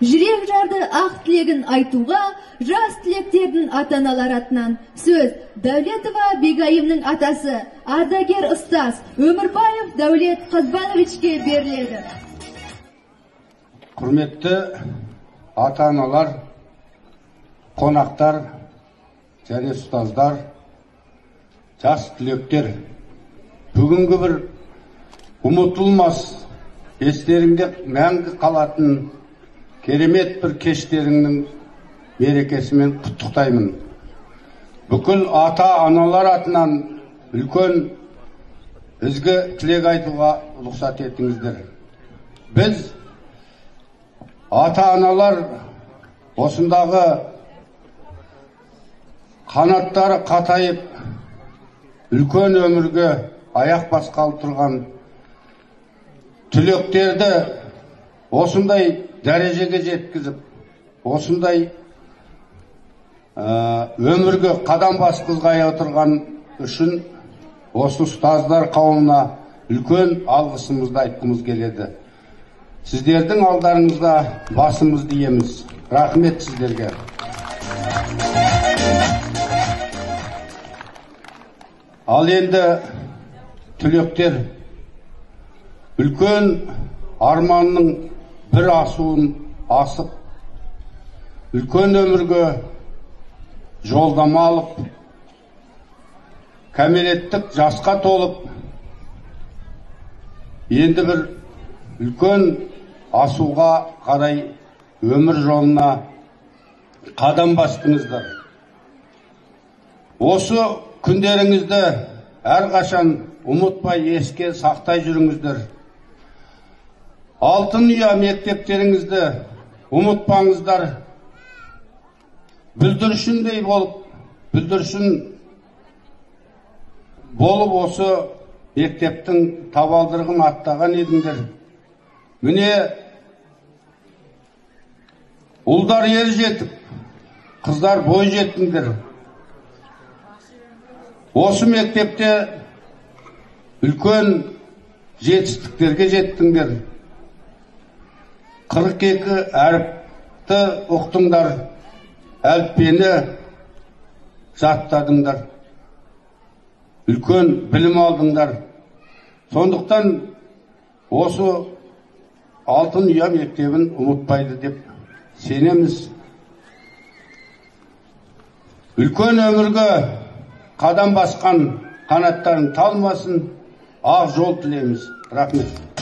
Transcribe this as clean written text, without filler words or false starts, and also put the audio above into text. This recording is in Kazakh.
Жүрек жарды ақ тілегін айтуға жас түлектердің ата-аналар атынан сөз Дәулетова Бегайымның атасы, ардагер ұстаз Өмірбаев Дәулет Қазбановичке беріледі. Құрметті ата-аналар, қонақтар және ұстаздар, жас түлектер, бүгінгі бір ұмытылмас, естеріңде мәңгі қалатын керемет бір кештеріңнің мерекесімен құттықтаймын. Бүкіл ата-аналар атынан үлкен ізгі тілек айтуға рұқсат етіңіздер. Біз ата-аналар осындағы қанаттары қатайып, үлкен өмірге аяқ басқалы тұрған түлектерді осындай дәрежеге жеткізіп, осындай өмірге қадам басқызғай отырған үшін осы ұстаздар қауымына үлкен алғысымызды айтқымыз келеді. Сіздердің алдарыңызда басымызды иеміз. Рахмет сіздерге. Ал енді түлектер үлкен арманның бір асуын асып, үлкен өмірге жолдама алып, кәмелеттік жасқа толып, енді бір үлкен асуға қарай өмір жолына қадам бастыңыздар. Осы күндеріңізді әрқашан ұмытпай еске сақтай жүріңіздер. Алтын ұя мектептеріңізді ұмытпаңыздар. Бүлдіршіндей болып, бүлдіршін болып осы мектептің табалдырығын аттаған едіңдер. Міне, ұлдар ер жетіп, қыздар бой жеттіңдер. Осы мектепте үлкен жетістіктерге жеттіңдер. 42 әріпті ұқтыңдар, әліппені жаттадыңдар, үлкен білім алдыңдар. Сондықтан осы алтын ұя мектебін ұмытпайды деп сенеміз. Үлкен өмірге қадам басқан қанаттарың талмасын, ақ жол тілейміз. Рахмет.